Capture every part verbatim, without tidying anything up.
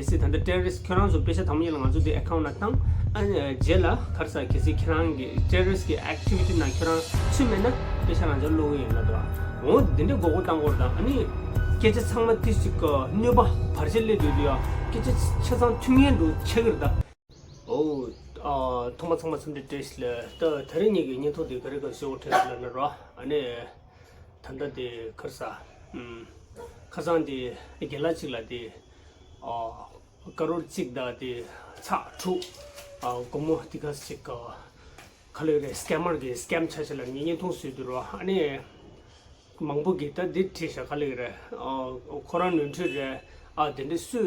གལ་སྲིད་ད་ལྟ་terrorist ཁྱོད་རང་ཚོ་པེ་ཤ་དང་པོ་ཉིད་ལ་ང་ཚོ་དེ་account ནང་བཏང་། ཨ་ནི་རྗེས་ལ་ག་རེ་ཟེར། གལ་སྲིད་ཁྱེད་རང་གི་terrorist གི་activity ནང་ཁྱོད་རང་ཚུད་མེད་ན་པེ་ཤ་རང་ཚོར་སློག་གི་ཡིན་ལབ་འདུག་འོ་འདི་འདྲའི་མགོ་སྐོར་བཏང་དགོས་རེད་ད། ཨ་ནི་སྐད་ཆ་ཚང་མ་དེ་ཅིག་གི་གནོད་པ་བར་ཆད་སླེབས་འདུག་འདུག་ཡ། སྐད་ཆ་ཆ་ཚང་མཐུན་རྐྱེན་འདུག་ཆགས་ཀྱི་རེད་ད། ཨོ། ཨ། ཐོག་མ་ཚང་མ་འཚམས་འདྲི་བཀྲ་ཤིས་བདེ་ལེགས། ད་དེ་རིང་ངེད་ཀྱི་བརྙན་ཐུང་དེ་ག་རེ་ག་ཟེར་བ་དྲན་ལབ་ན་རོ། ཨ་ནི་ད་ལྟ་དེ་ག་རེ་ཟེར། ཨམ། ཁ་སང་དེ་རྒན་ལགས་གཅིག་ལ་དེ། ཨ། ཀ་རོར་གཅིག་དང་དེ་ཚེག་དྲུག་ཨ། སྒོར་མོ་དེ་ག་ཅིག་ག་ལེ་རེད། scammer གི་scam བྱས་བྱས་ལབ་ངས་བརྙན་ཐུང་བཟོས་འདུག་རོ། ཨ་ནི། མང་པོ་གིས་ད་འདི་བྲིས་ཤག་ག་ལེ་རེད། ཨ། ཁོ་རང་ནོར་འཁྲུལ་རེད། ཨ། དེ་འདྲ་སུ་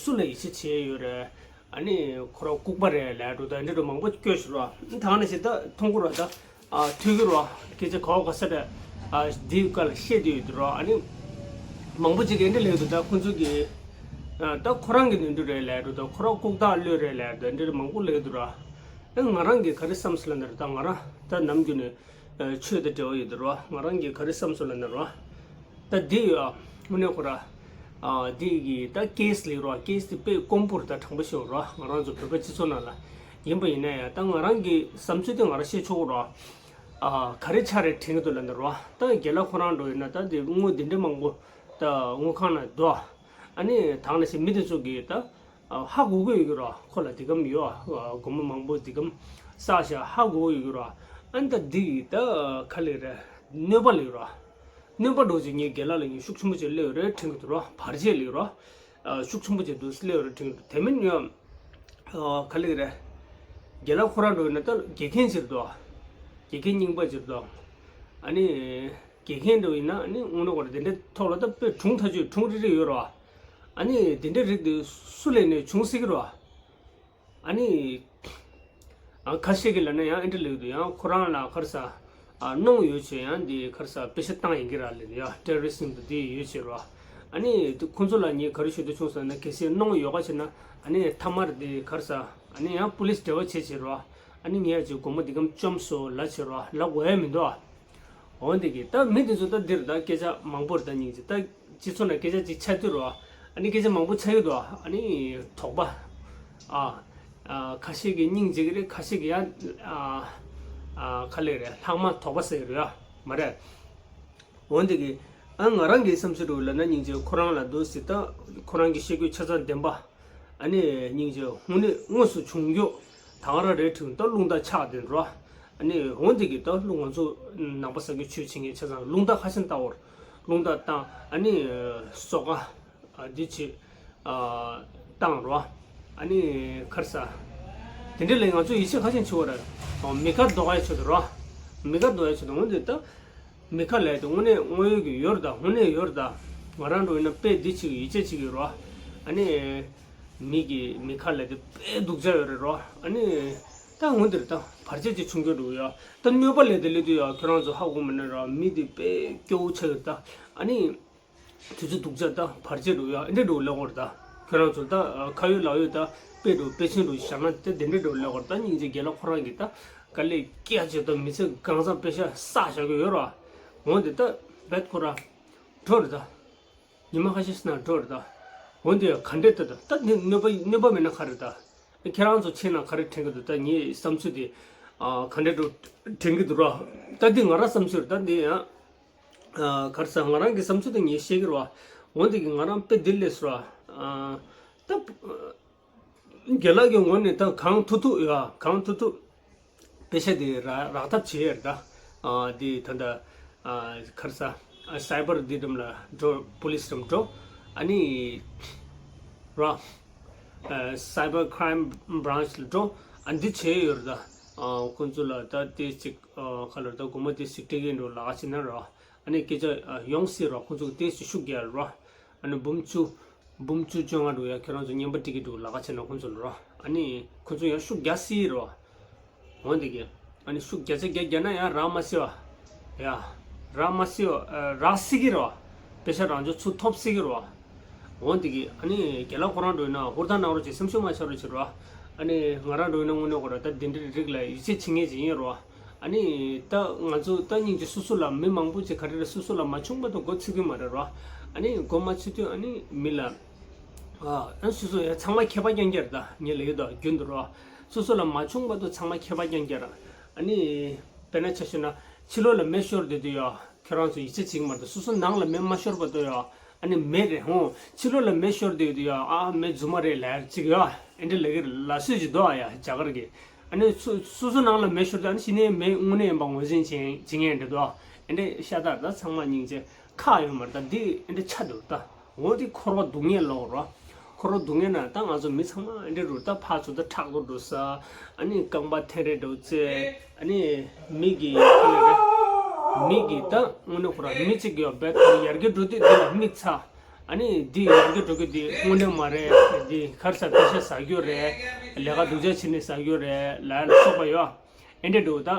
སུ་ལ་ཡིད་ཆེས་བྱས་ཡོད་རེད། ཨ་ནི་ཁོ་རང་ལྐུགས་པ་རེད་ལབ་འདུག་ད་འདི་འདྲ་མང་པོ་བཀོད་ཤག་རོ། ད་ནི་ཞིག་ད་མཐོང་གི་རོ། ད། ཨ། ཐོས་ཀྱི་རོ། སྐད་ཆ་ག་བ་ག་ས་རེད། ཨ། འདིའི་སྐོར་ལ་བཤད་དེ་ཡོད་དུ་རོ། ཨ་ནི་མང་པོ་ཅིག་གིས་འདི་ལབ་འདུག་ད་ཁོ་ཚོ་གིས། ཨ། ད་ཁོ་རང་གི་ནོར་འཁྲུལ་རེད་ལབ་འདུག་ད་ཁོ་རང་ལྐུགས་རྟགས་གློད་རེད་ལབ་འདུག་འདི་འདྲ་མང་པོ་ལབ་འདུག་རོ། ཨ། ང་རང་གིས་ག་རེ་བསམ་སོང་ལབ་ན་རེད། ད་ང་རང་ད་ནམ་རྒྱུན་ནས། ཨ། ཆོས་དང་འབྲེལ་བ་ཡོད་དུ་རོ། ང་རང་གིས་ག་རེ་བསམ་སོང་ལབ་ན་རོ། ད་འདི་ཡོད་ཨ། དངོས་གནས་ཁོ་ར། ཨ། འདི་གི་ད་case ལབ་རོ། case དེ་དཔེ་དཀོན་པོ་རེད། ད་དྲང་པོ་བཤད་རོ། ང་རང་ཚོ་བོད་པ་སྤྱི་ཚོགས་ནང་ལ་ཡིན་པ་ཡིན་ན་ཡང་ད་ང་རང་གི་བསམ་ཚུལ་དེ་ང་རང་བཤད་ཆོག་གི་རོ། ཨ། ག་རེ་ཆགས་རེད་དྲན་གྱི་འདུག་ལབ་ན་རོ། ད་རྒན་ལགས་ཁོ་རང་འགྲོ་ཡོད་ན་ད་དེ་དངུལ་འདི་འདྲ་མང་པོ་ད་དངུལ་ཁང་ནང་འདུག་ཨ་ནི་ད་ག་ནང་བཞིན་མི་དེ་ཚོ་གིས་ད། ཨ། ཧ་གོ་གི་ཡོད་ཀྱི་རོ། ཁོ་ལ་འདི་གམ་ཡོད། ཨ། སྒོར་མོ་མང་པོ་འདི་གམ་བསགས་ཤག་ཧ་གོ་གི་ཡོད་ཀྱི་རོ། ཨ་ནི་ད་འདི་ཡི་ད་ག་ལེ་རེད། གནོད་པ་ལབ་རོ། གནོད་པ་འདྲ་ཅིག་ངས་རྒན་ལགས་ལ་ངས་ཤུགས་ཆེན་པོ་ཅིག་སླེབས་ཡོད་རེད་དྲན་གྱི་འདུག་རོ། བར་ཆད་ལབ་རོ། ཨ། ཤུགས་ཆེན་པོ་ཅིག་འདུག་སླེབས་ཡོད་རེད་དྲན་གྱི་འདུག་དེ་མིན་ཡང་། ཨ། ག་ལེ་རེད། རྒན་ལགས་ཁོ་རང་འགྲོ་ཡིན་ན་ད་དགེ་རྒན་ཅིག་རེད་དོ། དགེ་རྒན་རྙིང་པ་ཅིག་རེད་དོ། ཨ་ནི། དགེ་རྒན་འདྲ་ཡིན་ན་ཨ་ནི་དངོས་གནས་ཁོ་རང་དེ་འདྲའི་ཐོག་ལ་ད་དཔེ་གྲུང་ཐག་ཆོད་གྲུང་རིག་རིག་ཡོད་རོ། ཨ་ནི་དེ་འདྲའི་རིགས་དེ་སུ་ལས་ནས་བྱུང་སྲིད་ཀྱི་རོ། ཨ་ནི། ཨ། ཁ་ཤས་ཀྱིས་ལབ་ན་ཡང་ཨེ་འདྲ་ལབ་འདུག་ཡང་ཁོ་རང་ལ་ག་རེ་ཟེར། ཨ། གནོང་ཡོད་བྱས་ཡང་འདི་ག་རེ་ཟེར་པེ་ཤ་བཏང་ཡིན་གྱི་ར་ལབ་ཡ། terrorist ཡིན་པ་འདི་ཡོད་བྱས་རོ། ཨ་ནི་དེ་ཁོ་ཚོ་ལ་ངས་ག་རེ་ཞུ་འདོད་བྱུང་ཟེར་ན་གལ་སྲིད་གནོང་ཡོད་ག་བྱས་ན་ཨ་ནི་མཐའ་མར་འདི་ག་རེ་ཟེར་ཨ་ནི་ཡང་པུ་ལིས་འབྲེལ་བ་བྱས་བྱས་རོ། ཨ་ནི་ངས་ཅིག་སྒོར་མོ་འདི་གམ་བཅོམ་སོང་ལབ་བྱས་རོ། ལབ་དགོས་ཡ་མི་འདུག་འོ་འདི་གི་ད་མི་འདི་ཚོ་ད་འདིར་ད་སྐད་ཆ་མང་པོ་རེད། ད་སྙིང་རྗེ། ད་སྤྱི་ཚོགས་ནང་སྐད་ཆ་ཅིག་ཆགས་དུས་རོ། ཨ་ནི་སྐད་ཆ་མང་པོ་ཆགས་ཀྱི་འདུག་ཨ་ནི་དོགས་པ། ཨ། ཨ། ཁ་ཤས་ཀྱིས་སྙིང་རྗེ་གི་རེད། ཁ་ཤས་ཀྱིས་ཡང་། ཨ། ཨ། ག་ལེ་རེད། ལྷག་མ་དོགས་པ་ཟེར་གི་རེད་ཡ། མ་རེད། འོ་འདི་གི། ཨ། ང་རང་གི་བསམ་ཚུལ་རུ་ལབ་ན་སྙིང་རྗེ་ཁོ་རང་ལ་འདུག་སྲིད་ད། ཁོ་རང་གི་བཤད་རྒྱུ་ཆ་ཚང་བདེན་པ། ཨ་ནི་སྙིང་རྗེ་དངོས་གནས་དངོས་སུ་བྱུང་རྒྱུ་ད་ག་རང་རེད་དྲན་ད་རླུང་རྟ་ཆགས་བསྡད་འགྲོ། ཨ་ནི་འོ་འདི་གི་ད་རླུང་ང་ཚོ་ནང་པ་སངས་རྒྱས་ཆོས་བྱེད་མཁན་ཆ་ཚང་རླུང་རྟ་ཁ་ཤས་བཏང་བར་རླུང་རྟ་བཏང་ཨ་ནི་སོ་ག་ཨ་འདི་ཆེ་ཨ་བཏང་རོ། ཨ་ནི་ག་རེ་ཟེར་དེ་འདྲ་ལས་ང་ཚོ་ཡིད་ཆེས་ཁ་ཤས་ཆེ་བ་རེད། མི་ཁ་ལྡོག་ཡ་ཆེད་དུ་རོ། མི་ཁ་ལྡོག་ཡ་ཆེད་དུ་འོ་འདི་ད། མི་ཁ་ལབ་དེ་དངོས་གནས་དངོས་ཡོད་ཀྱི་ཡོད་རེད་ད། དངོས་གནས་ཡོད་རེད་ད། ང་རང་འགྲོ་ཡིན་ན་དཔེ་འདི་བྱེད་ཀྱི་ཡིད་ཆེས་བྱེད་ཀྱི་རོ། ཨ་ནི། མི་གི་མི་ཁ་ལབ་དེ་དཔེ་སྡུག་ཅག་ཡོད་རེད་རོ། ཨ་ནི། ད་འོ་འདིར་ད་བར་ཆད་ཅིག་བྱུང་གི་འདུག་ཡ། ད་གནོད་པ་ལབ་དེ་ལབ་དུས་ཡ་ཁྱོད་རང་ཚོ་ཧ་གོ་མི་ནི་ར་མི་དེ་དཔེ་སྐྱོ་བོ་ཆགས་ཡོད་ད། ཨ་ནི། དུས་ཚོད་སྡུག་ཅག་ད་བར་ཆད་འདུག་ཡ། ཨེ་འདྲ་འདུག་ལབ་དགོས་རེད་ད། ཁྱོད་རང་ཚོ་ད་ཁ་ཡོད་ལག་ཡོད་ད་དཔེ་འདུག་དཔེ་ཆེན་འདུག་བཞག་ན་དེ་དེ་འདྲ་འདུག་ལབ་དགོས་རེད་ད། སྙིང་རྗེ་རྒན་ལགས་ཁོ་རང་གིས་ད། དཀའ་ལས་སྐྱེལ་བྱས་ད་མི་ཚེ་གང་ཚང་པེ་ཤ་བསགས་བཞག་གི་ཡོད་ར། འོན་ཏེ་ད་བེད་ཁོ་ར་འགྲོ་རེད་ད། ཉི་མ་ཁ་ཤས་ཤིག་ན་འགྲོ་རེད་ད། འོན་ཏེ་ག་འདྲས་ད་ད་ད་ནི་གནོད་པ་གནོད་པ་མེད་ན་ག་རེད་ད། ཁྱེད་རང་ཚོ་ཆེ་ན་ག་རེ་དྲན་གི་འདུག་ད་ངའི་བསམ་ཚུལ་དེ་ཨ་ག་འདྲས་འགྲོ་དྲན་གི་འདུག་ར། ད་འདི་ང་རང་བསམ་ཚུལ་རེད་ད་འདི་ཡང་། ཨ་ག་རེ་ཟེར་ང་རང་གི་བསམ་ཚུལ་དེ་ངས་བཤད་གི་རེད་བ། འོན་ཏེ་གི་ང་རང་དཔེ་འདི་ལས་སུ་ར། ཨ་ད། རྒན་ལགས་ཀྱི་ངོས་ནས་ད་གང་ཐུབ་ཐུབ་ཡོད་ཨ། གང་ཐུབ་ཐུབ་པེ་ཤ་དེ་རག་རག་ཐབས་བྱེད་ཡ་རེད་ད། ཨ་དེ་ད་ལྟ་ཨ་ག་རེ་ཟེར་ཨ་སའི་བར་འདི་འགྲམ་ལ་འགྲོ། པུ་ལིས་འགྲམ་འགྲོ། ཨ་ནི་ར་ཨ་cyber crime branch ལ་འགྲོ། ཨ་འདི་བྱེད་ཡ་ཡོད་རེད་ད། ཨ་ཁོང་ཚོ་ལ་ད་དེ་ཅིག་ཨ་ག་ལ་ད་སྒོར་མོ་དེ་ཞིག་སྤྲད་ཀྱི་འགྲོ་ལག་ཆ་ན་ར། ཨ་ནི་སྐད་ཆ་ཨ་ཡོང་སྲིད་ར། ཁོང་ཚོ་གི་དེ་ཞིག་ཤུགས་རྒྱག་ར། ཨ་ནི་འབུམ་བཅུ། འབུམ་བཅུ་བཅོ་ལྔ་འགྲོ་ཡ། ཁྱོད་རང་ཚོ་བརྙན་པར་སྤྲད་ཀྱི་འདུག་ལག་ཁ་བྱས་ན་ཁོང་ཚོ་ལ་རོ། ཨ་ནི་ཁོང་ཚོ་ཡང་ཤུགས་རྒྱག་སྲིད་རོ། འོན་ཏེ་གི་ཨ་ནི་ཤུགས་རྒྱག་ཆ་རྒྱག་རྒྱག་ན་ཡང་རག་མ་སྲིད་བ། ཡ། རག་མ་སྲིད་བ། ཨ་རག་སྲིད་ཀྱི་རོ། པེ་ཤ་རང་ཚོ་ཚུར་ཐོབ་སྲིད་ཀྱི་རོ། འོན་ཏེ་གི་ཨ་ནི་རྒན་ལགས་ཁོ་རང་འགྲོ་ཡིན་ན་ཧུར་ཐག་གནང་རོགས་བྱེད། སེམས་ཤུགས་མ་ཆག་རོགས་བྱེད་རོ། ཨ་ནི་ང་རང་འགྲོ་ཡིན་ན་དངོས་གནས་ཁོ་ར་ད་དེ་འདྲའི་རིགས་ལ་ཡིད་ཆེས་བྱེད་མཁན་ཅིག་ཡིན་རོ། ཨ་ནི་ད་ང་ཚོ་ད་སྙིང་རྗེ་སོ་སོ་ལ་མི་མང་པོ་ཅིག་ག་རེ་རེད་སོ་སོ་ལ་མ་བྱུང་བར་དུ་མགོ་ཚོད་ཀྱི་མ་རེད་རོ། ཨ་ནི་མགོ་མ་ཚོད་དུས་ཨ་ནི་མི་ལ་ ཨ་སོ་སོ་ཡ་ཚང་མ་ཁྱད་པར་རྐྱང་རྐྱང་རེད་ད། ངས་ལབ་ཡོད་ད་རྒྱུན་དུ་རོ། སོ་སོ་ལ་མ་བྱུང་བར་དུ་ཚང་མ་ཁྱད་པར་རྐྱང་རྐྱང་རེད། ཨ་ནི་དཔེར་ན་ཆ་བཞག་ན་ཕྱི་ལོགས་ལ་མེ་ཤོར་བསྡད་དུས་ཡ། ཁྱོད་རང་ཚོ་ཡིད་ཆེས་བྱེད་ཀྱི་མ་རེད། སོ་སོ་ནང་ལ་མེ་མ་ཤོར་བར་དུ་ཡ། ཨ་ནི་མེ་རེད་ཧོ། ཕྱི་ལོགས་ལ་མེ་ཤོར་བསྡད་དུས་ཡ། ཨ་མེ་རྫུན་མ་རེད་ལབ་ཅིག་ཡ། ཨེ་འདྲ་ལབ་ཀྱི་རེད། ལབ་སྲོལ་ཅིག་འདུག་ཨ་ཡ་རྒྱ་གར་གྱི། ཨ་ནི་སོ་སོ་སོ་ནང་ལ་མེ་ཤོར་དུས་ཨ་ནི་གཞི་ནས་མེ་དངོས་གནས་ཡིན་པ་ངོས་འཛིན་བྱེད་བྱེད་མཁན་འདྲ་འདུག་ཨེ་འདྲ་ཤ་སྟག་ད་ཚང་མ་སྙིང་རྗེ་ཁག་ཡོད་མ་རེད་ད། འདི་ཨེ་འདྲ་ཆགས་འདུག་ད། འོ་དེ་འཁོར་བ་སྡུག་བསྔལ་ལོག་རོ། འཁོར་བ་སྡུག་བསྔལ་ན་ད་ང་ཚོ་མི་ཚང་མ་ཨེ་འདྲ་རུ་ད་ཕར་ཚུར་ད་ཁྲག་འགྲོ་འགྲོ་ས། ཨ་ནི་རྐང་པ་འཐེན་རེ་འགྲོ་ཚེ། ཨ་ནི་མི་གི་མི་གི་ད་དངོས་གནས་ཁོ་རང་མི་གཅིག་ཡོད་པའི་ཁར་ཡར་རྒྱས་འགྲོ་དུས་འདི་ལ་དམིགས་ཚ། ཨ་ནི་འདི་ཡར་རྒྱས་འགྲོ་གི་འདི་དངོས་གནས་མ་རེད། འདི་ག་རེ་ཟ་པེ་ཤ་ཟ་རྒྱུ་རེད། ལས་ཀ་སྡུག་ཅག་བྱས་ནས་ཟ་རྒྱུ་རེད་ལ་ལ་སོགས་པ་ཡོད། ཨེ་འདྲ་འགྲོ་ད།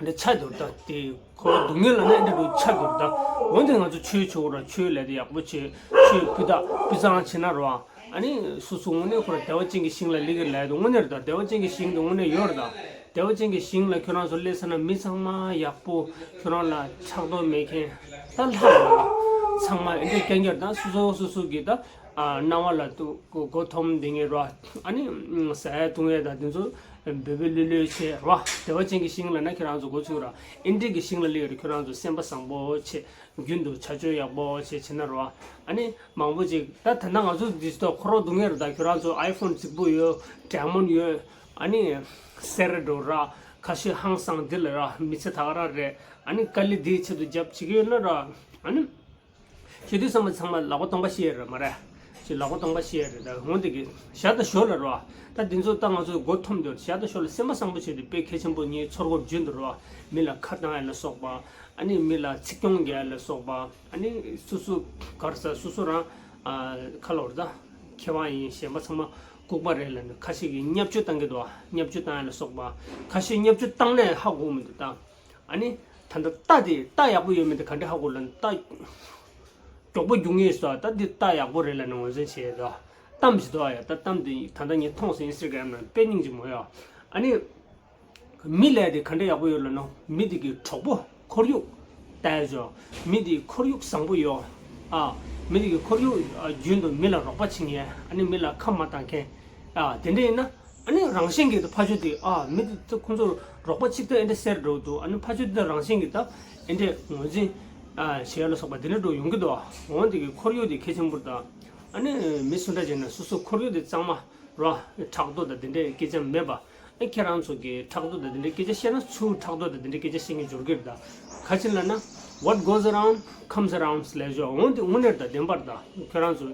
འདི་ཆགས་འདུག་ད། དེ་ཁོ་སྡུག་བསྔལ་ལ་ནི་འདི་འདྲ་ཆགས་འདུག་ད། འོན་ཏེ་ང་ཚོ་ཆོས་བྱེད་དགོས་ར། ཆོས་ལས་དེ་ཡག་པོ་བྱེད། ཆོས་སྤུས་དག་སྤུས་གཙང་བྱེད་ན་རོ། ཨ་ནི་སོ་སོ་དངོས་གནས་ཁོ་ར་བདེ་བ་ཅན་གྱི་ཞིང་ལ་སླེབས་ཀྱི་ལས་དེ་དངོས་གནས་རེད་ད། བདེ་བ་ཅན་གྱི་ཞིང་དེ་དངོས་གནས་ཡོད་རེད་ད། བདེ་བ་ཅན་གྱི་ཞིང་ལ་ཁྱོད་རང་ཚོ་སླེབས་ས་ན་མི་ཚང་མ་ཡག་པོ། ཁྱོད་རང་ལ་ཕྲག་དོག་མེད་མཁན་ད་ལྷག་ཡོད་ར། ཚང་མ་ཨེ་འདྲ་རྐྱང་རྐྱང་རེད་ད། སོ་སོ་སོ་སོ་གི་ད། ཨ་སྣང་བ་ལ་ཏུ་གོ་གོ་ཐོམ་འདི་ངེས་རོ། ཨ་ནི་ཟ་ཡ་བཏུང་ཡ་དང་དེ་ཚོ་འབོལ་བོ་ལུས་ལུས་བྱེད་རོ། བདེ་བ་ཅན་གྱི་ཞིང་ལ་ན་ཁྱོད་རང་ཚོ་འགོ་ཚུགས་རོ། ཨིན་དྲི་གི་ཞིང་ལ་སླེབས་ཡོད་རེད། ཁྱོད་རང་ཚོ་སེམས་པ་བཟང་པོ་བྱེད། རྒྱུན་དུ་བྱ་སྤྱོད་ཡག་པོ་བྱེད་བྱེད་ན་རོ། ཨ་ནི་མང་པོ་ཅིག་ད་ད་ལྟ་ང་ཚོ་འདི་ཚོ་འཁོར་བ་སྡུག་བསྔལ་རེད་ད། ཁྱོད་རང་ཚོ་ཨའི་ཕོན་རྫིག་པོ་ཡོད། ཌའི་མོན་ཌི་ཡོད། ཨ་ནི་སེ་ར་འགྲོ་ར། ཁ་ཤས་ཧང་སང་འདི་ལ་ར། མི་ཚེ་ད་ག་རང་རེད། ཨ་ནི་དཀའ་ལས་འདིའི་ཆེད་དུ་རྒྱབ་བྱེད་ཀྱི་ཡོད་ན་ར། ཨ་ནི། ཤི་དུས་ཙམ་པ་ཚང་མ་ལག་པ་སྟོང་པ་ཤི་ཡ་རེད་མ་རེད། ཅི་ལག་པ་སྟོང་པ་ཤི་ཡ་རེད། ད་འོན་ཏེ་གི་ཞག་དང་ཞོར་ལ་རོ། ད་འདི་ཚོ་ད་ང་ཚོ་མགོ་འཐོམ་འདོད། ཞག་དང་ཞོར་ལ་སེམས་པ་བཟང་པོ་བྱས་ཏེ་དཔེ་གལ་ཆེན་པོ་ངའི་ཚོར་སྐོར་བརྗོད་འདུག་རོ། མི་ལ་ཁ་བཏང་ཡ་ལ་སོགས་པ། ཨ་ནི་མི་ལ་ཚིག་སྐྱོན་རྒྱག་ཡ་ལ་སོགས་པ། ཨ་ནི་སོ་སོ་གར་ས་སོ་སོ་རང་ཨ་ཁ་ལོར་ད་མཁས་དབང་ཡིན་གཞན་པ་ཚང་མ་ལྐུགས་པ་རེད་ལབ་ནས་ཁ་ཤས་ཀྱིས་བརྙས་བཅོས་བཏང་གི་འདུག་བརྙས་བཅོས་བཏང་ཡ་ལ་སོགས་པ། ཁ་ཤས་བརྙས་བཅོས་བཏང་ནས་ཧ་གོ་མི་འདུག་ད། ཨ་ནི་ད་ལྟ་རྟ་དེ་རྟ་ཡག་པོ་ཡོད་མེད་དེ་ག་འདྲ་ཧ་གོ་ལབ་ན། རྟ་མགྱོགས་པོ་རྒྱུག་ངེས་སོ། ད་འདི་རྟ་ཡག་པོ་རེད་ལབ་ནས་ངོས་འཛིན་བྱས་ཡོད་དོ། གཏམ་ཞིག་འདུག་ཨ་ཡ། ད་གཏམ་དེ་ད་ལྟ་ངས་མཐོང་སོང་། ཨིན་སི་ཊ་གྷ་རམ་ནང་དཔེ་སྙིང་རྗེ་མོ་ཡོད། ཨ་ནི་མི་ལས་དེ་ག་འདྲ་ཡག་པོ་ཡོད་ལབ་ན། མི་དེ་གི་གྲོགས་པོ་ཁོར་ཡུག་ལྟ་ཡ་ཅོ། མི་དེ་ཁོར་ཡུག་བཟང་པོ་ཡོད། ཨ་མི་དེ་གི་ཁོར་ཡུག་ཨ་རྒྱུན་དུ་མི་ལ་རོགས་པ་བྱེད་མཁན། ཨ་ནི་མི་ལ་ཁ་མ་བཏང་མཁན། ཨ་དེ་འདྲ་ཡིན་ན། ཨ་ནི་རང་བཞིན་གྱིས་ད་ཕ་ཆོས་དེ་ཨ་མི་དེ་ད་ཁོང་ཚོ་རོགས་པ་གཅིག་ད་ཨེ་འདྲ་ཟེར་འགྲོ་འདུག་ཨ་ནི་ཕ་ཆོས་དེ་ད་རང་བཞིན་གྱིས་ད་ཨེ་འདྲ་ངོས་འཛིན་ཨ་བྱེད་ཡ་ལ་སོགས་པ་དེ་འདྲ་འགྲོ་ཡོང་གི་འདུག་འོན་ཏེ་གི་ཁོར་ཡུག་དེ་གལ་ཆེན་པོ་རེད་ད། ཨ་ནི་མི་སུ་འདྲ་བྱས་ན་སོ་སོ་ཁོར་ཡུག་དེ་གཙང་མ་ར། ཕྲག་དོག་དང་དེ་འདྲའི་སྐད་ཆ་མེད་པ། ཨ་ཁྱེད་རང་ཚོ་གི་ཕྲག་དོག་དང་དེ་འདྲའི་སྐད་ཆ་བཤད་ན་ཚུར་ཕྲག་དོག་དང་དེ་འདྲའི་སྐད་ཆ་བཤད་མཁན་འབྱོར་གི་རེད་ད། ག་ཅི་ལབ་ན། What goes around comes around ལབ་ཞོག་འོན་ཏེ་དངོས་གནས་རེད་ད། བདེན་པ་རེད་ད། ཁྱོད་རང་ཚོ་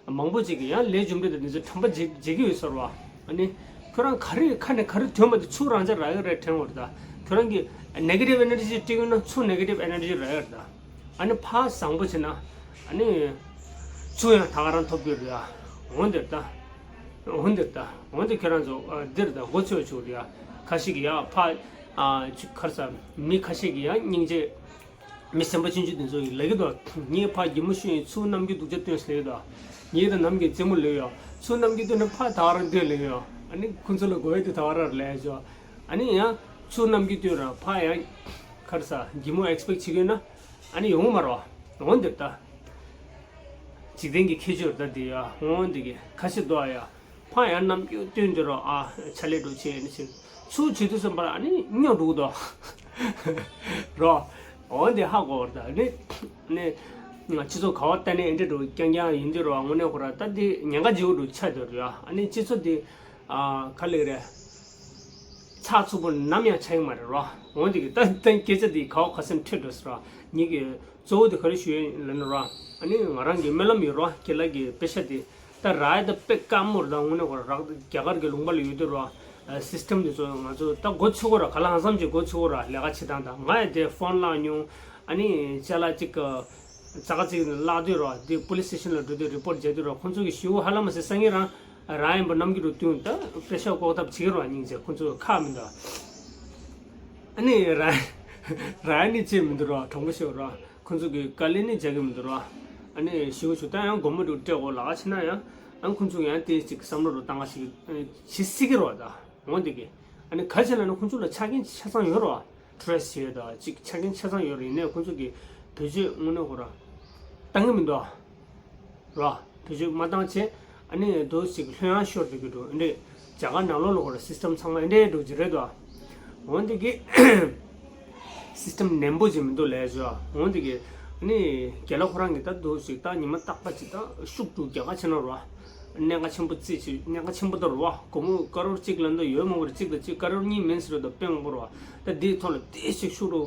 མང་པོ་ཅིག་གིས་ཡང་ལས་རྒྱུ་འབྲས་དང་དེ་ཚོ་དྲན་པ་བརྗེད་བརྗེད་ཀྱི་ཡོད་ས་རེད་བ། ཨ་ནི་ཁྱོད་རང་ག་རེ་ཁ་ནས་ག་རེ་ཐོན་པ་དེ་ཚུར་རང་ཅག་རག་གི་རེད་དྲན་དགོས་རེད་ད། ཁྱོད་རང་གིས་negative energy སྤྲད་ཡོད་ན་ཚུར་negative energy རག་གི་རེད་ད། ཨ་ནི་ཕར་བཟང་པོ་བྱས་ན་ཨ་ནི་ཚུར་ཡང་ད་ག་རང་ཐོབ་ཀྱི་རེད་ཡ། འོན་ཏེ་ད། འོན་ཏེ་ད། འོན་ཏེ་ཁྱོད་རང་ཚོ་ཨ་འདིར་ད་མགོ་ཚོས་བྱུང་རེད་ཡ། ཁ་ཤས་ཀྱིས་ཡ་ཕར་ཨ་ཅིག་ག་རེ་ཟ། མི་ཁ་ཤས་ཀྱིས་ཡ་སྙིང་རྗེ། མི་སེམས་པ་ཆུང་ཆུང་དེ་ཚོ་ཡིས་ལབ་ཀྱི་འདུག་ངས་ཕར་སྒྱེ་མོ་ཤོར་ཡིན་ཚུར་ནམ་རྒྱུན་སྡུག་ཅག་སྟོན་ཟེར་ལབ་ཀྱི་འདུག་ངས་ད་ནམ་རྒྱུན་རྩེད་མོ་ལབ་ཡོད། ཚུར་ནམ་རྒྱུན་སྟོན་ན་ཕར་ད་ག་རང་སྟོན་ལབ་ཡོད། ཨ་ནི་ཁོ་ཚོ་ལ་དགོས་ཡ་དེ་ད་ག་རང་ལབ་ཡ་ཅོ། ཨ་ནི་ཡང་ཚུར་ནམ་རྒྱུན་སྟོན་ར་ཕར་ཡང་ག་རེ་ཟ་སྒྱེ་མོ་expect བྱེད་ཀྱི་ཡོད་ན། ཨ་ནི་ཡོང་གི་མ་རེད་བ། འོན་ཏེ་ད། འཇིག་རྟེན་གྱི་ཁྱད་ཆོས་རེད་ད་དེ་ཡ། འོན་ཏེ་གི་ཁ་ཤས་འདུག་ཨ་ཡ། ཕར་ཡང་ནམ་རྒྱུན་སྟོན་དུས་རོ་ཨ་ཆ་ལེ་འགྲོ་ཆེ་ནི་ཆེ། ཚུར་བྱེད་དུས་ཙམ་པར་ཨ་ནི་སྨྱོ་འགྲོ་གི་འདུག་རོ། འོན་ཏེ་ཧ་གོ་བར་ད་ནི་ནི་སྤྱི་ཚོགས་ག་བ་ལྟ་ནས་འདི་འགྲོ་རྐྱང་རྐྱང་ཡིན་དུས་རོ། དངོས་གནས་ཁོ་ར་ད་འདི་ཉེན་ཁ་ལྗིད་པོ་འགྲོ་ཆགས་འདུག་ར། ཨ་ནི་སྤྱི་ཚོགས་འདི། ཨ་ག་ལེགས་རེད། ཚགས་ཚུད་པོ་ནམ་ཡང་ཆགས་ཀྱི་མ་རེད་རོ། འོན་ཏེ་གི་ད་ད་སྐད་ཆ་འདི་ག་བ་ག་སེམས་འཕྲོད་འགྲོ་ཟེར་རོ། ངེད་ཀྱི་གཙོ་བོ་དེ་ག་རེ་ཞུ་ཡིན་ལབ་ན་རོ། ཨ་ནི་ང་རང་གི་སྨོན་ལམ་ཡོད་རོ། ཁྱེད་ལ་གི་དཔེ་ཆ་དེ་ད་རག་ཡ་ད་དཔེ་དཀའ་མོ་རེད་ད། དངོས་གནས་ཁོ་ར་རག་རྒྱ་གར་གི་ལུང་པ་ལ་ཡོད་དུས་རོ། ཨ་སིས་ཊམ་དེ་ཚོ་ང་ཚོ་ད་མགོ་ཚོས་ཀྱི་རོ། ག་ལ་ཧང་སང་ཅིག་མགོ་ཚོས་ཀྱི་རོ། ལས་ཀ་བྱེད་སྟངས་དང་། ང་ཡ་དེ་ཕོན་བརླག་མྱོང་། ཨ་ནི་ཅ་ལག་ཅིག་གི་ཙག་ཙིག་ནི་བརླག་དུས་རོ། དེ་པོ་ལིས་སི་ཊེ་ཤན་ལ་འགྲོ་དུས་རི་པོ་ཊི་བྱེད་དུས་རོ། ཁོང་ཚོ་གི་ཞེ་པོ་ཧ་ལམ་སེ་སང་ཉིན་རང་རང་ཡིན་པ་ནམ་རྒྱུན་རུ་བསྟུན་ད་པེ་ཤ་ལྐོག་ཐབས་བྱེད་ཀྱི་རོ། སྙིང་རྗེ། ཁོང་ཚོ་ཁག་མི་འདུག་ཨ་ནི་རང་རང་ནི་ཅི་མི་འདུག་རོ། དྲང་པོ་ཤོད་རོ། ཁོང་ཚོ་གི་དཀའ་ལས་ནི་རྒྱག་གི་མི་འདུག་རོ། ཨ་ནི་ཞེ་པོ་ཞུ་ད་ཡང་སྒོར་མོ་འདུག་སྤྲད་དགོས་ལག་ཆ་ན་ཡང་ཨ་ཁོང་ཚོ་ཡང་དེ་ཅིག་བསམ་བློ་རུ་བཏང་བ་ཞིག་བྱེད་སྲིད་ཀྱི་རོ་ད། འོན་ཏེ་གི། ཨ་ནི་ག་ཅི་ལབ་ན་ཁོང་ཚོ་ལ་ཆ་རྐྱེན་ཆ་ཚང་ཡོད་རོ། ཊེ་རེ་སི་བྱས་ད་ཅིག་ཆ་རྐྱེན་ཆ་ཚང་ཡོད་རེད། ཡིན་ནའི་ཁོང་ཚོ་གི་བེད་སྤྱོད་དངོས་གནས་ཁོ་ར་བཏང་གི་མི་འདུག་རོ། བེད་ བེད་སྤྱོད་མ་བཏང་བྱས། ཨ་ནི་འདུག་ཅིག་ལྷོད་ཡངས་ཤོར་འགྲོ་གི་འདུག་འདི་རྒྱ་གར་ནང་ལོགས་ལ་ཁོ་ར་སི་སི་ཊམ་ཚང་མ་འདི་འདྲས་འགྲོ་གི་རེད་དོ། འོ་འདི་གི་སི་སི་ཊམ་ནན་པོ་ཅིག་མི་འདུག་ལས་བཟོ། འོ་འདི་གི་ཨ་ནི་རྒན་ལགས་ཁོ་རང་གིས་ད་འདུག་ཅིག་ད་ཉི་མ་རྟག་པ་ཅིག་ད་ཤུགས་འགྲོ་རྒྱ་གར་ཕྱིན་ན་རོ། གནད་འགག་ཆེན་པོ་རྩིས་ཆེ། གནད་འགག་ཆེན་པོ་ད་རོ། སྒོར་མོ་ཀ་རོར་གཅིག་ལ་འདི་ཡོད་མང་པོ་རེད། གཅིག་དང་གཅིག་ཀ་རོར་གཉིས་མིན་ཟེར་བ་དང་དཔེ་མང་པོ་རོ། ད་འདིའི་ཐོག་ལ་ཏོག་ཙམ་ཤུགས་རོ།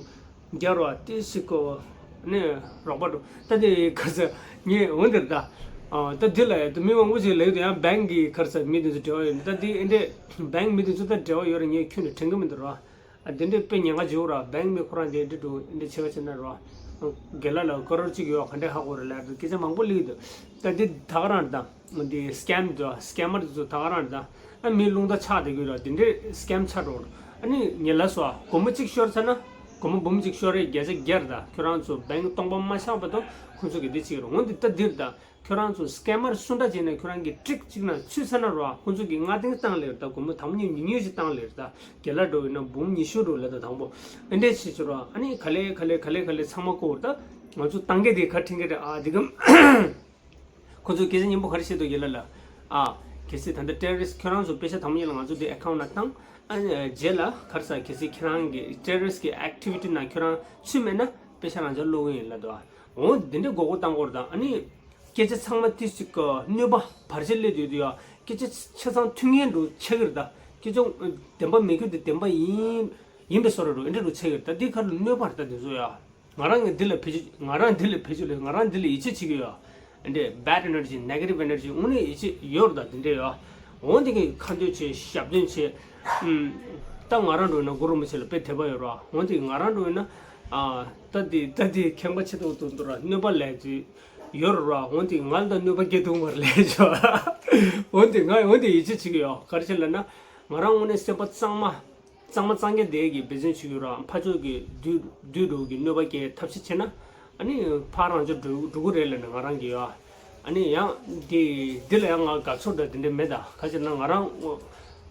རྒྱ་རོ་ཏོག་ཙམ་ཀོ་ནས་རོགས་པ་འགྲོ། ད་དེ་ག་ས་ངས་འོན་ཏེ་ད། ཨ་ད་འདི་ལ་ཡ་ད་མི་མང་པོ་ཞིག་ལབ་ཡོད་ཡང་བེང་གི་ག་ས་མི་དེ་ཚོ་འབྲེལ་བ་ཡོད་ནི། ད་འདི་ཨེ་འདྲས་བེང་མི་དེ་ཚོ་ད་འབྲེལ་བ་ཡོད་ར་ངས་ཁྱོན་ནས་དྲན་གི་མི་འདུག་ར། ཨ་འདི་འདྲས་དཔེ་ཉེན་ཁ་ཅིག་ཡོད་ར། བེང་མི་ཁོ་རང་དེ་འདྲས་འགྲོ་འདི་འདྲས་བྱེད་པ་བྱེད་ན་ར། རྒན་ལགས་ལ་ཀ་རོར་གཅིག་ཡོད་ག་འདྲས་ཧ་གོ་ར་ལབ་ཡ་ད་སྐད་ཆ་མང་པོ་ལབ་ཀྱི་འདུག་ད་འདི་ད་ག་རང་རེད་ད། འདི་སི་ཀེམ་དེ་སི་ཀེམ་མར་དེ་ཚོ་ད་ག་རང་རེད་ད། ཨ་མི་རླུང་རྟ་ཆག་བསྡད་ཀྱི་ར། དེ་འདྲས་སི་ཀེམ་ཆགས་འགྲོ་ར། ཨ་ནི་ངས་ལབ་སོང་ཨ། སྒོར་མོ་གཅིག་ཤོར་ཚར་ན་སྒོར་མོ་འབུམ་གཅིག་ཤོར་རེད། བརྒྱ་ཆ་བརྒྱ་རེད་ད། ཁྱོད་རང་ཚོ་བེང་སྟོང་པ་མ་ཆག་པ་དང་ཁོང་ཚོ་གི་འདི་བྱེད་ཀྱི་ར། འོ་འདི་ད་འདིར་ད་ཁྱོད་རང་ཚོ་སི་ཀེམ་མར་སུ་འདྲ་བྱས་ནས་ཁྱོད་རང་གི་ཊིག་གཅིག་ན་ཚུད་ཚར་ན་ར། ཁོང་ཚོ་གི་སྔ་རྟིང་བཏང་ལེ་ར་ད། སྒོར་མོ་དང་པོ་ཉིས་ཉིས་ཤིག་བཏང་ལེ་ར་ད། རྒན་ལགས་འགྲོ་ཡིན་ན་འབུམ་ཉི་ཤུ་འགྲོ་ལེ་ད་དང་པོ། ཨེ་འདྲས་བྱེད་ཆོག་ར། ཨ་ནི་ག་ལེ་ག་ལེ་ག་ལེ་ག་ལེ་ཚང་མ་བཀོག་ར་ད། ང་ཚོ་བཏང་གི་དེ་ག་དྲན་གི་རེད་ཨ། འདི་གམ། ཁོ་ཚོས་སྐད་ཆ་སྙན་པོ་ག་རེ་བཤད་འདུག་ཡིན་ལ་ལ། ཨ། གལ་སྲིད་ད་ལྟ་ཊེ་རོ་རི་སི་ཊི་ཁྱོད་རང་ཚོ་པེ་ཤ་དང་པོ་ཉིད་ལ་ང་ཚོ་འདི་ཨེ་ཁའུན་ཊི་ནང་བཏང་། ཨ་ནི་རྗེས་ལ་ག་རེ་ཟེར། གལ་སྲིད་ཁྱེད་རང་གི་ཊེ་རོ་རི་སི་ཊི་གི་ཨེག་ཊི་བི་ཊི་ནང་ཁྱོད་རང་ཚུད་མེད་ན་པེ་ཤ་རང་ཚོ་སློག་གི་ཡིན་ལབ་འདུག་ཨ། འོ་འདི་འདྲའི་མགོ་སྐོར་བཏང་དགོས་རེད་ད། ཨ་ནི་སྐད་ཆ་ཚང་མ་ཏིས་ཅིག་གི་གནོད་པ་བར་ཆད་སླེབས་ཡོད་དུས་ཡ། སྐད་ཆ་ཆ་ཚང་མཐུན་ངེས་འགྲོ་ཆགས་ཀྱི་རེད་ད། སྐད་ཆ་བདེན་པ་མེད་རྒྱུ་དེ་བདེན་པ་ཡིན་ཡིན་པའི་བཟོ་འདྲ་འགྲོ་ཨེ་འདྲ་འགྲོ་ཆགས་ཀྱི་རེད་ད། འདི་ག་རེ་གནོད་པ་རེད་ད་འདི་ཚོ་ཡ། ང་རང་གི་འདི་ལ་བེད་སྤྱོད། ང་རང་འདི་ལ་བེད་སྤྱོད་ལས། ང་རང་འདི་ལ་ཡིད་ཆེས་བྱེད་ཀྱི་ཡོད། འདི་འདྲའི་bad energy, negative energy དངོས་གནས་ཡིད་ཆེས་ཡོད་རེད་ད། འདི་འདྲའི་ཡོད། འོ་འདི་གི་ཁ་འདོན་བྱེད། ཞབས་འདོན་བྱེད། ཨུམ། ད་ང་རང་འགྲོ་ན་གུ་རུ་རིན་པོ་ཆེ་ལ་དཔེ་དད་པ་ཡོད་རེད། འོ་འདི་ང་རང་འགྲོ་ན། ཨ། ད་འདི་ད་འདི་ཁེངས་པ་ཆེ་ཏོག་ཏོ་འདུག་ར། གནོད་པ་ལས་ཀྱི་ཡོད་རེད་ར། འོ་འདི་ང་ལ་ད་གནོད་པ་སྐྱེལ་ཐུབ་མ་རེད་ལས་ཆོག་འོ་འདི་ང་འོ་འདི་ཡིད་ཆེས་བྱེད་ཀྱི་ཡོད། ག་རེ་བྱས་ལབ་ན། ང་རང་དངོས་གནས་སེམས་པ་གཙང་མ། གཙང་མ་གཙང་རྐྱང་དེ་གི་འབད་བརྩོན་བྱེད་ཀྱི་ཡོད་ར། ཕར་ཕྱོགས་ཀྱི་བདུད་བདུད་འདྲ་བོ་གི་གནོད་པ་སྐྱེལ་ཐབས་ཤེས་བྱས་ན། ཨ་ནི་ཕར་རང་ཚོ་འགྲོ་འགྲོ་གི་རེད་ལབ་ནས་ང་རང་གི་ཡོད། ཨ་ནི་ཡང་འདི་འདི་ལ་ཡང་ང་དགའ་ཚོར་འདྲ་དེ་འདྲ་མེད་ད། ག་ཅི་ན་ང་རང་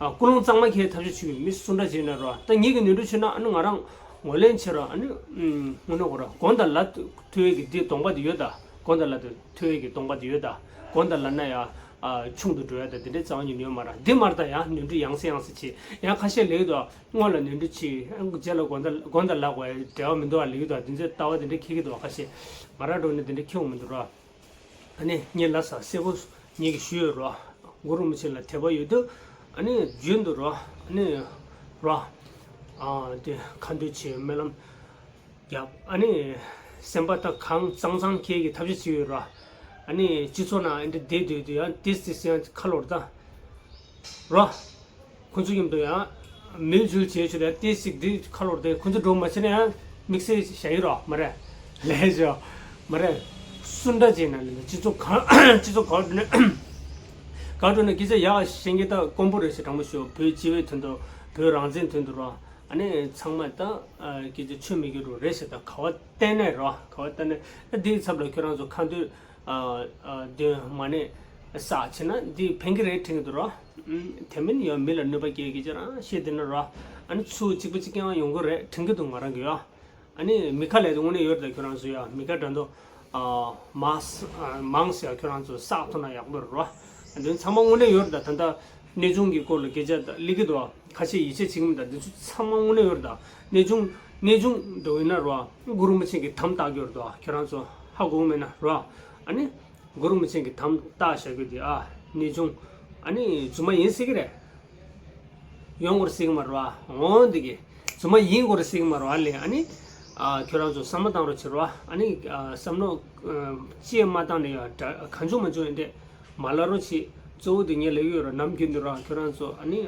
ཨ་ཀུན་སློང་གཙང་མ་འཁྱེར་ཐབས་ཤེས་བྱེད་ཀྱི་ཡོད། མི་སུ་འདྲ་བྱས་ན་ར། ད་ངེད་ཀྱི་ནོར་འཁྲུལ་བྱས་ན་ཨ་ནི་ང་རང་ངོས་ལེན་བྱེད་ར། ཨ་ནི་ཨུམ་དངོས་གནས་ཁོ་ར་དགོངས་དག་ལ་ཐུག་ཡས་ཀྱི་འདི་གདོང་པ་དེ་ཡོད་ད། དགོངས་དག་ལ་ཐུག་ཡས་ཀྱི་གདོང་པ་དེ་ཡོད་ད། དགོངས་དག་ལ་ན་ཡ། ཨ་ཆུང་དུ་འགྲོ་ཡ་ད་དེ་འདྲའི་རྩ་བ་ཉིད་ནས་ཡོད་མ་རེད། འདི་མ་རེད་ད། ཡང་ནོར་འཁྲུལ་ཡང་སེ་ཡང་སེ་བྱེད། ཡང་ཁ་ཤས་ལབ་ཀྱི་འདུག་སྔོན་ལ་ནོར་འཁྲུལ་བྱེད། རྗེས་ལ་དགོངས་དག་དགོངས་དག་ལ་དགོས་འབྲེལ་བ་མི་འདུག་ཨ་ལབ་ཀྱི་འདུག་དེ་ཚོའི་ལྟ་བ་དེ་འདྲ་འཁྱེར་གྱི་འདུག་ཁ་ཤས། ང་རང་འགྲོ་ནས་དེ་འདྲ་འཁྱེར་ཡོང་མི་འདུག་ར། ཨ་ནི་ངས་ལབ་ས་གསལ་པོ་ངེད་ཀྱིས་ཞུས་ཡོད་ར། གུ་རུ་རིན་པོ་ཆེ་ལ་དད་པ་ཡོད་དུས། ཨ་ནི་རྒྱུན་དུ་ར། ཨ་ནི་ར། ཨ་དེ་ཁ་འདོན་བྱེད། སྨོན་ལམ་རྒྱབ། ཨ་ནི་སེམས་པ་ད་གང་གཙང་གཙང་འཁྱེར་གྱི་ཐབས་ཤེས་བྱེད་ཡོད་ར། ཨ་ནི་སྤྱི་ཚོགས་ནང་ཨེ་འདྲ་བསྡད་སྡོད་དུས་ཡང་ཏིས་ཏིས་ཡང་ཁ་ལོ་ར་ད། ར། ཁོ་ཚོ་མཉམ་དུ་ཡང་མིལ་ཇུལ་བྱེད་ཆོག་དེ་ཏིས་ཅིག་འདི་ཁ་ལོ་ར་ད། ཁོ་ཚོ་འགྲོ་མ་ཕྱིན་ན་ཡང་དམིགས་བསལ་བྱ་ཡི་རོགས་མ་རེད། ལས་བྱོས་མ་རེད། སུ་འདྲ་བྱས་ན་ལས་སྤྱི་ཚོགས་གང་སྤྱི་ཚོགས་གང་འགྲོ་ན་གང་འགྲོ་ན་སྐད་ཆ་ཡག་བཤད་མཁན་ད་དཀོན་པོ་རེད་ཟེར། དྲང་པོ་ཤོད། བོད་སྤྱི་བའི་དོན་དུ་བོད་རང་བཙན་དོན་དུ་རོགས། ཨ་ནི་ཚང་མ་ད་ཨ་སྐད་ཆ་ཆོ་མེད་རྒྱུ་རུ་རེད་ཟེར། ད་ག་བ་གཏན་ནས་རོ། ག་བ་གཏན་ནས་ད་འདིའི་ཚབ་ལ་ཁྱོད་རང་ཚོ་ཁ་འདོན་ཨ་ཨ་འདོན་མ་ནས་བསགས་བྱས་ན་འདི་ཕན་གི་རེད་དྲན་གི་འདུག་རོ། ཨུམ། དེ་མིན་ཡང་མི་ལ་གནོད་པ་སྐྱེལ་གི་ཅི་རང་བཤད་དེ་ན་རོ། ཨ་ནི་ཚུར་གཅིག་པ་གཅིག་རྐྱང་ཡོང་གི་རེད་དྲན་གི་འདུག་ང་རང་གི་ཡོ། ཨ་ནི་མི་ཁ་ལས་དེ་དངོས་གནས་ཡོད་རེད་ད། ཁྱོད་རང་ཚོ་ཡ་མི་ཁ་འདྲ་འདུག་ཨ་མང་ཨ་མང་ཟེར་ཡ་ཁྱོད་རང་ཚོ་བསགས་ཐུབ་ན་ཡག་པོ་རེད་རོ། འདི་ཚང་མ་དངོས་གནས་ཡོད་རེད་ད། ད་ལྟ་གནས་ཆུང་གི་སྐོར་ལ་སྐད་ཆ་ད་སླེབས་ཀྱི་འདུག་ཁ་ཤས་ཡིད་ཆེས་བྱེད་ཀྱི་མི་ད། འདི་ཚོ་ཚང་མ་དངོས་གནས་ཡོད་རེད་ད། གནས་ཆུང་གནས་ཆུང་འགྲོ་ཡིན་ན་རོ། གུ་རུ་རིན་པོ་ཆེ་གི་དམ་བཏགས་ཀྱི་ཡོད་རེད་ད། ཁྱོད་རང་ཚོ་ཧ་གོ་གི་མེད་ན་རོ། ཨ་ནི་གུ་རུ་རིན་པོ་ཆེ་གི་དམ་བཏགས་བཞག་རྒྱུ་དེ་ཨ་གནས་ཆུང་ཨ་ནི་རྫུན་མ་ཡིན་སྲིད་ཀྱི་རེད། ཡོང་དགོས་སྲིད་ཀྱི་མ་རེད་བ། འོང་འདི་གི་རྫུན་མ་ཡིན་དགོས་སྲིད་ཀྱི་མ་རེད་བ་ལས། ཨ་ནི་ཨ་ཁྱོད་རང་ཚོ་བསམ་བློ་བཏང་རོགས་བྱེད་རོགས། ཨ་ནི་ཨ་བསམ་བློ་ཨ་ཅི་ཡང་མ་བཏང་ནས་ཡང་གང་བྱུང་མང་བྱུང་ཡིན་འདྲས་མ་ལབ་རོགས་བྱེད། གཙོ་བོ་དེ་ངས་ལབ་ཀྱི་ཡོད་ར། ནམ་རྒྱུན་དུ་ར་ཁྱོད་རང་ཚོ་ཨ་ནི་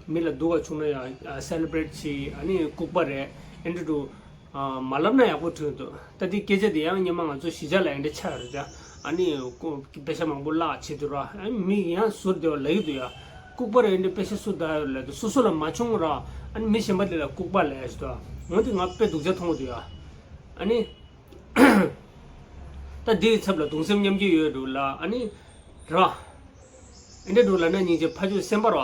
མི་ལ་སྡུག་ག་བྱུང་ན་ཡང་ཨ་སེ་ལེ་བྷི་རེཊ་བྱེད། ཨ་ནི་ལྐུགས་པ་རེད་ཨེ་འདྲ་འདུག་ཨ་མ་ལབ་ན་ཡག་པོ་འདུག་ད་འདི་སྐད་ཆ་འདི་ཡང་སྔོན་མ་ང་ཚོ་གཞིས་ཆགས་ལ་ཡང་འདྲ་ཆགས་ཡོད་རེད་ད། ཨ་ནི་ཀོ་པེ་ཤ་མང་པོ་བརླག་བྱེད་དུས་ར། ཨ་ནི་མི་ཡང་ཟུར་བདེ་བ་ལབ་ཀྱི་འདུག་ཡ། ལྐུགས་པ་རེད་འདི་པེ་ཤ་སུ་ད་ཡོད་ལབ་དུས་སོ་སོ་ལ་མ་བྱུང་ར། ཨ་ནི་མི་གཞན་པ་དེ་ལ་ལྐུགས་པ་ལབ་ཡ་ཞིག་འདུག་འོན་ཏེ་ང་དཔེ་སྡུག་ཅག་མཐོང་གི་འདུག་ཡ། ཨ་ནི་ད་འདིའི་ཚབ་ལ་གདུང་སེམས་མཉམ་སྐྱེད་ཡོད་འདུག་ལ། ཨ་ནི་ར། ཨེ་འདྲ་འདུག་ལབ་ན་སྙིང་རྗེ། ཕ་ཆོས་སེམས་པ་ར།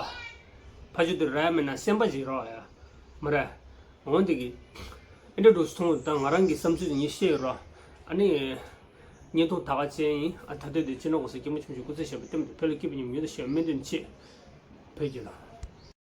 ཕ་ཆོས་དེ་ར་མེད་ན་སེམས་པ་ཅིག་ར་ཡ། མ་རེད། འོན་ཏེ་གི་ཨེ་འདྲ་འདུག་སོང་ད་ང་རང་གི་བསམ་ཚུལ་ངས་བཤད་ཡོད་ར། ཨ་ནི་ བརྙན་ཐུང་ད་ག་ཅན་ཡིན། ཨ་ད་ལྟོས་ཏེ་སྤྱི་ནོར་གོང་ས་སྐྱབས་མགོན་ཆེན་པོ་མཆོག་སྐུ་ཚེ་ཞབས་པད་བརྟན་པ་དང་བོད་ལ་སྐྱིད་པ་ཉིན་མོ་ཡོང་དང་ཞེས་སྨོན་འདུན་ཆེད། བོད་ཀྱི་ལ།